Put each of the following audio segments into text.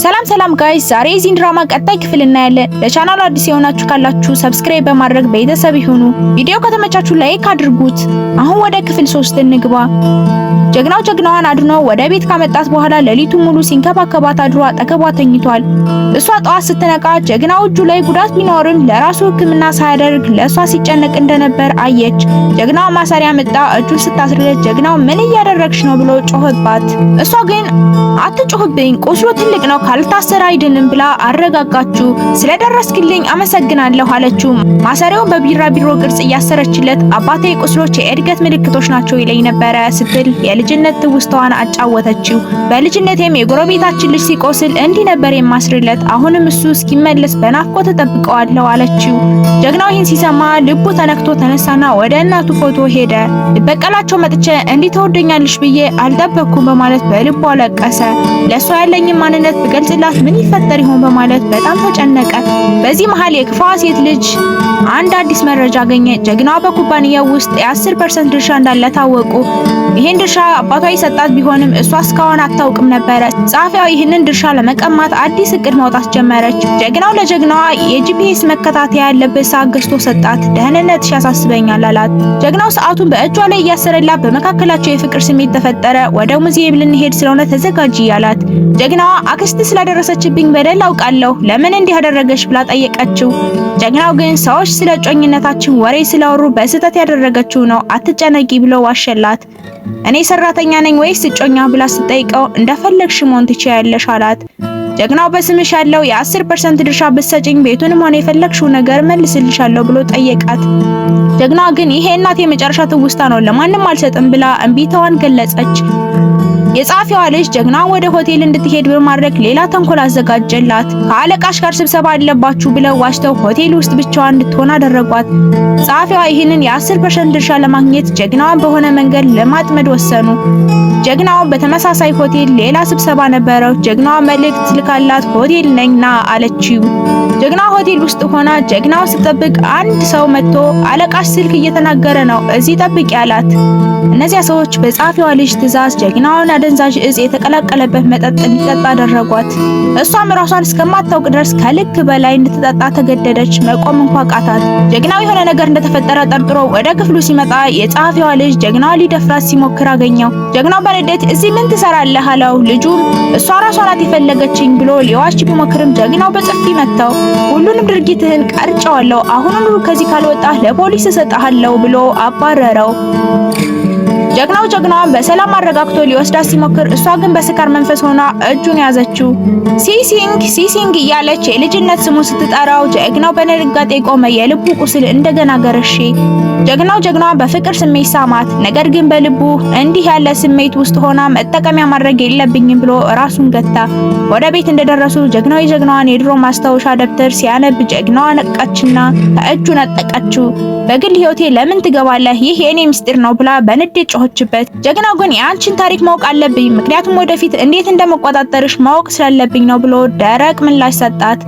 ሰላም ሰላም guys፣ ዛሬ የዚህን ድራማ ቀጣይ ክፍል እናያለን። ለቻናሉ አዲስ የሆናችሁ ካላችሁ subscribe በማድረግ ቤተሰብ ይሁኑ። ቪዲዮ ከተመቻችሁ like አድርጉት። አሁን ወደ ክፍል 3 እንግባ። ጀግናው ጀግናዋን አድኖ ወደ ቤት ካመጣት በኋላ ሌሊቱን ሙሉ ሲንከባከባት አድሮ አጠገቧ ተኝቷል። እሷ ጠዋት ስትነቃ ጀግናው እጁ ላይ ጉዳት ቢኖርም ለራሱ ሕክምና ሳያደርግ ለእሷ ሲጨነቅ እንደነበር አየች። ጀግናዋ ማሰሪያ መጣ እጁን ስታስርለት ጀግናው ምን እያደረግሽ ነው ብሎ ጮኸባት። እሷ ግን አትጮህብኝ፣ ቁስሉ ትልቅ ነው፣ ካልታሰረ አይድንም ብላ አረጋጋችው። ስለደረስክልኝ አመሰግናለሁ አለችው። ማሰሪያውን በቢራቢሮ ቅርጽ እያሰረችለት አባቴ ቁስሎች የእድገት ምልክቶች ናቸው ይለኝ ነበረ ስትል የልጅነት ትውስታዋን አጫወተችው። በልጅነቴም የጎረቤታችን ልጅ ሲቆስል እንዲህ ነበር የማስርለት፣ አሁንም እሱ እስኪመለስ በናፍቆት እጠብቀዋለሁ አለችው። ጀግናው ይህን ሲሰማ ልቡ ተነክቶ ተነሳና ወደ እናቱ ፎቶ ሄደ። ልበቀላቸው መጥቼ እንዲህ ተወደኛለሽ ብዬ አልጠበቅኩም በማለት በልቡ አለቀሰ። ለእሷ ያለኝን ማንነት ብገልጽላት ምን ይፈጠር ይሆን በማለት በጣም ተጨነቀ። በዚህ መሃል የክፋዋ ሴት ልጅ አንድ አዲስ መረጃ አገኘ። ጀግናዋ በኩባንያው ውስጥ የ10% ድርሻ እንዳለ ታወቁ። ይህን ድርሻ አባቷ የሰጣት ቢሆንም እሷ እስካሁን አታውቅም ነበረ። ጸሐፊዋ ይህንን ድርሻ ለመቀማት አዲስ እቅድ ማውጣት ጀመረች። ጀግናው ለጀግናዋ የ GPS መከታተያ ያለበት ሰዓት ገዝቶ ሰጣት። ደህንነትሽ ያሳስበኛል አላት። ጀግናው ሰዓቱን በእጇ ላይ እያሰረላት በመካከላቸው የፍቅር ስሜት ተፈጠረ። ወደ ሙዚየም ልንሄድ ስለሆነ ተዘጋጂ አላት። ጀግናዋ አክስት ስላደረሰችብኝ በደል አውቃለሁ፣ ለምን እንዲህ አደረገሽ ብላ ጠየቀችው። ጀግናው ግን ሰዎች ስለ እጮኝነታችን ወሬ ስላወሩ በስህተት ያደረገችው ነው፣ አትጨነቂ ብሎ ዋሸላት። እኔ ሰራተኛ ነኝ ወይስ እጮኛ ብላ ስትጠይቀው እንደፈለግሽ መሆን ትችያለሽ አላት። ጀግናው በስምሽ ያለው የ10% ድርሻ ብትሰጪኝ ቤቱንም ሆነ የፈለግሽው ነገር መልስልሻለሁ ብሎ ጠየቃት። ጀግናዋ ግን ይሄ እናቴ የመጨረሻ ትውስታ ነው፣ ለማንም አልሰጥም ብላ እምቢታዋን ገለጸች። የጸሐፊዋ ልጅ ጀግናዋን ወደ ሆቴል እንድትሄድ በማድረግ ሌላ ተንኮል አዘጋጀላት። ከአለቃሽ ጋር ስብሰባ አለባችሁ ብለው ዋሽተው ሆቴል ውስጥ ብቻዋን እንድትሆን አደረጓት። ጸሐፊዋ ይህንን የ10% ድርሻ ለማግኘት ጀግናዋን በሆነ መንገድ ለማጥመድ ወሰኑ። ጀግናው በተመሳሳይ ሆቴል ሌላ ስብሰባ ነበረው። ጀግናዋ መልእክት ልካላት ሆቴል ነኝ ና አለችው። ጀግናዋ ሆቴል ውስጥ ሆና ጀግናው ስትጠብቅ አንድ ሰው መጥቶ አለቃሽ ስልክ እየተናገረ ነው፣ እዚህ ጠብቂ አላት። እነዚያ ሰዎች በጸሐፊዋ ልጅ ትዕዛዝ ጀግናዋን አደንዛዥ እጽ የተቀላቀለበት መጠጥ እንዲጠጣ አደረጓት። እሷም ራሷን እስከማታውቅ ድረስ ከልክ በላይ እንድትጠጣ ተገደደች። መቆም እንኳ አቃታት። ጀግናው የሆነ ነገር እንደተፈጠረ ጠርጥሮ ወደ ክፍሉ ሲመጣ የጸሐፊዋ ልጅ ጀግናዋ ሊደፍራት ሲሞክር አገኘው። ጀግናው በንዴት እዚህ ምን ትሰራለህ አለው። ልጁም እሷ ራሷ ናት የፈለገችኝ ብሎ ሊዋሽ ቢሞክርም ጀግናው በጥፊ መታው። ሁሉንም ድርጊትህን ቀርጨዋለሁ፣ አሁኑኑ ከዚህ ካልወጣህ ለፖሊስ እሰጥሃለሁ ብሎ አባረረው። ጀግናው ጀግናዋን በሰላም አረጋግቶ ሊወስዳት ሲሞክር እሷ ግን በስካር መንፈስ ሆና እጁን ያዘችው። ሲሲንግ ሲሲንግ እያለች የልጅነት ስሙን ስትጠራው ጀግናው በድንጋጤ ቆመ። የልቡ ቁስል እንደገና ገረሼ። ጀግናው ጀግናዋን በፍቅር ስሜት ሳማት። ነገር ግን በልቡ እንዲህ ያለ ስሜት ውስጥ ሆና መጠቀሚያ ማድረግ የለብኝም ብሎ ራሱን ገታ። ወደ ቤት እንደደረሱ ጀግናው የጀግናዋን የድሮ ማስታወሻ ደብተር ሲያነብ ጀግናዋ ነቃችና ከእጁ ነጠቀችው። በግል ህይወቴ ለምን ትገባለህ? ይህ የኔ ምስጢር ነው ብላ በንዴት ጮኸችበት። ጀግናው ግን የአንቺን ታሪክ ማወቅ አለብኝ፣ ምክንያቱም ወደፊት እንዴት እንደመቆጣጠርሽ ማወቅ ስላለብኝ ነው ብሎ ደረቅ ምላሽ ሰጣት።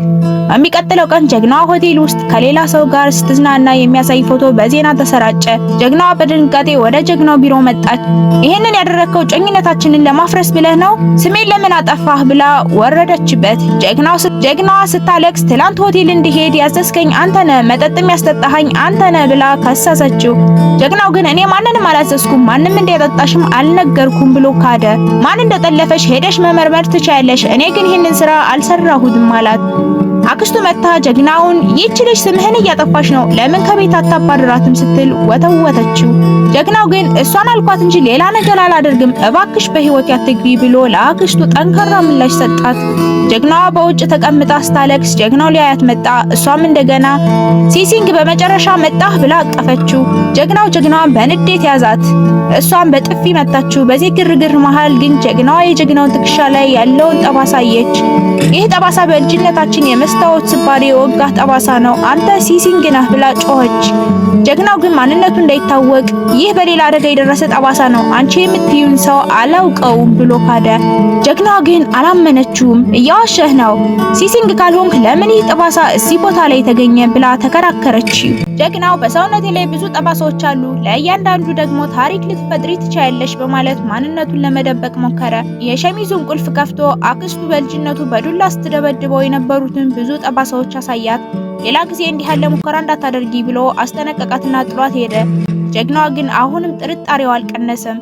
በሚቀጥለው ቀን ጀግናዋ ሆቴል ውስጥ ከሌላ ሰው ጋር ስትዝናና የሚያሳይ ፎቶ በዜና ተሰራጨ። ጀግናዋ በድንጋጤ ወደ ጀግናው ቢሮ መጣች። ይህንን ያደረግከው እጮኝነታችንን ለማፍረስ ብለህ ነው? ስሜን ለምን አጠፋህ? ብላ ወረደችበት። ጀግናዋ ስታለቅስ ትላንት ሆቴል እንድሄድ ያዘዝከኝ አንተ ነህ፣ መጠጥም ያስጠጣኸኝ አንተ ነህ ብላ ከሰሰችው። ጀግናው ግን እኔ ማንንም አላዘዝኩም፣ ማንም እንዲያጠጣሽም አልነገርኩም ብሎ ካደ። ማን እንደጠለፈሽ ሄደሽ መመርመር ትችያለሽ፣ እኔ ግን ይህንን ስራ አልሰራሁትም አላት። አክስቱ መታ ጀግናውን ይህች ልጅ ስምህን እያጠፋሽ ነው፣ ለምን ከቤት አታባርራትም ስትል ወተወተችው። ጀግናው ግን እሷን አልኳት እንጂ ሌላ ነገር አላደርግም፣ እባክሽ በህይወት አትግቢ ብሎ ለአክስቱ ጠንካራ ምላሽ ሰጣት። ጀግናዋ በውጭ ተቀምጣ ስታለቅስ ጀግናው ሊያያት መጣ። እሷም እንደገና ሲሲንግ በመጨረሻ መጣህ ብላ አቀፈችው። ጀግናው ጀግናዋን በንዴት ያዛት፣ እሷም በጥፊ መታችው። በዚህ ግርግር መሃል ግን ጀግናዋ የጀግናውን ትከሻ ላይ ያለውን ጠባሳ አየች። ይህ ጠባሳ በልጅነታችን የመስታወት ስባሪ የወጋህ ጠባሳ ነው፣ አንተ ሲሲንግ ነህ ብላ ጮኸች። ጀግናው ግን ማንነቱ እንዳይታወቅ ይህ በሌላ አደጋ የደረሰ ጠባሳ ነው፣ አንቺ የምትዩን ሰው አላውቀውም ብሎ ካደ። ጀግናዋ ግን አላመነችውም። እየዋሸህ ነው፣ ሲሲንግ ካልሆንክ ለምን ይህ ጠባሳ እዚህ ቦታ ላይ ተገኘ ብላ ተከራከረች። ጀግናው በሰውነቴ ላይ ብዙ ጠባሳዎች አሉ፣ ለእያንዳንዱ ደግሞ ታሪክ ልትፈጥሪ ትችያለሽ በማለት ማንነቱን ለመደበቅ ሞከረ። የሸሚዙን ቁልፍ ከፍቶ አክስቱ በልጅነቱ በዱላ ስትደበድበው የነበሩትን ብዙ ጠባሳዎች አሳያት። ሌላ ጊዜ እንዲህ ያለ ሙከራ እንዳታደርጊ ብሎ አስጠነቀቃትና ጥሏት ሄደ። ጀግናዋ ግን አሁንም ጥርጣሬው አልቀነሰም።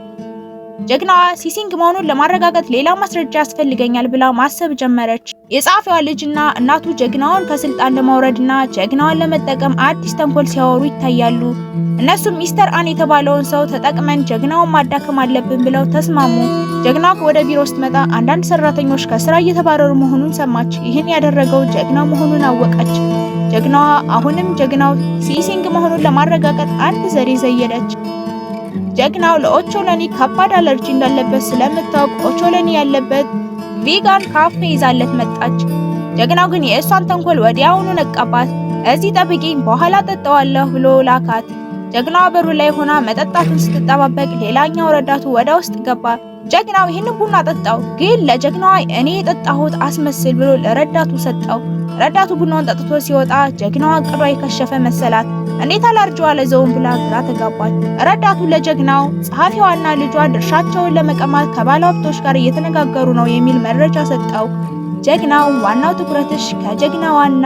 ጀግናዋ ሲሲንግ መሆኑን ለማረጋገጥ ሌላ ማስረጃ ያስፈልገኛል ብላ ማሰብ ጀመረች። የጸሐፊዋ ልጅና እናቱ ጀግናዋን ከስልጣን ለማውረድና ጀግናዋን ለመጠቀም አዲስ ተንኮል ሲያወሩ ይታያሉ። እነሱም ሚስተር አን የተባለውን ሰው ተጠቅመን ጀግናውን ማዳከም አለብን ብለው ተስማሙ። ጀግናዋ ወደ ቢሮ ስትመጣ አንዳንድ ሰራተኞች ከስራ እየተባረሩ መሆኑን ሰማች። ይህን ያደረገው ጀግናው መሆኑን አወቀች። ጀግናዋ አሁንም ጀግናው ሲሲንግ መሆኑን ለማረጋገጥ አንድ ዘዴ ዘየደች። ጀግናው ለኦቾሎኒ ከባድ አለርጂ እንዳለበት ስለምታውቅ ኦቾሎኒ ያለበት vegan ካፌ ይዛለት መጣች። ጀግናው ግን የእሷን ተንኮል ወዲያውኑ ነቃባት። እዚህ ጠብቂኝ በኋላ ጠጣዋለሁ ብሎ ላካት። ጀግናዋ በሩ ላይ ሆና መጠጣቱን ስትጠባበቅ ሌላኛው ረዳቱ ወደ ውስጥ ገባ። ጀግናው ይህንን ቡና ጠጣው፣ ግን ለጀግናዋ እኔ የጠጣሁት አስመስል ብሎ ለረዳቱ ሰጠው። ረዳቱ ቡናውን ጠጥቶ ሲወጣ ጀግናዋ እቅዷ የከሸፈ መሰላት። እንዴት አላርጂዋ ለዘውን ብላ ግራ ተጋባች። ረዳቱ ለጀግናው ጸሐፊዋና ልጇ ድርሻቸውን ለመቀማት ከባለሀብቶች ጋር እየተነጋገሩ ነው የሚል መረጃ ሰጠው። ጀግናው ዋናው ትኩረትሽ ከጀግናዋና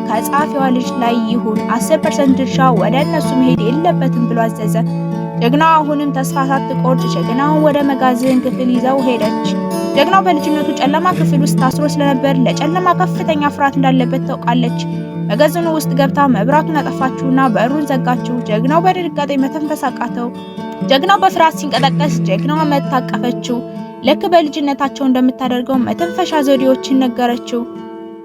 ከጸሐፊዋ ልጅ ላይ ይሁን፣ 10% ድርሻ ወደ እነሱ መሄድ የለበትም ብሎ አዘዘ። ጀግናዋ አሁንም ተስፋ ሳትቆርጥ ጀግናውን ወደ መጋዘን ክፍል ይዘው ሄደች። ጀግናው በልጅነቱ ጨለማ ክፍል ውስጥ ታስሮ ስለነበር ለጨለማ ከፍተኛ ፍርሃት እንዳለበት ታውቃለች። መጋዘኑ ውስጥ ገብታ መብራቱን አጠፋችውና በሩን ዘጋችው። ጀግናው በድንጋጤ መተንፈስ አቃተው። ጀግናው በፍርሃት ሲንቀጠቀስ ጀግናዋ መጥታ አቀፈችው። ልክ በልጅነታቸው እንደምታደርገው መተንፈሻ ዘዴዎችን ነገረችው።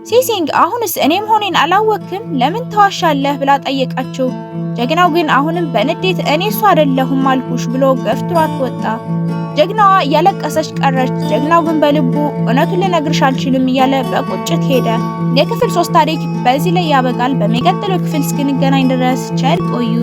ሲሲንግ አሁንስ እኔ መሆኔን አላወክም? ለምን ተዋሻለህ? ብላ ጠየቀችው። ጀግናው ግን አሁንም በንዴት እኔ እሱ አይደለሁም አልኩሽ ብሎ ገፍትሯት ወጣ። ጀግናዋ እያለቀሰች ቀረች። ጀግናው ግን በልቡ እውነቱን ልነግርሽ አልችልም እያለ በቁጭት ሄደ። የክፍል 3 ታሪክ በዚህ ላይ ያበቃል። በሚቀጥለው ክፍል እስክንገናኝ ድረስ ቸር ቆዩ።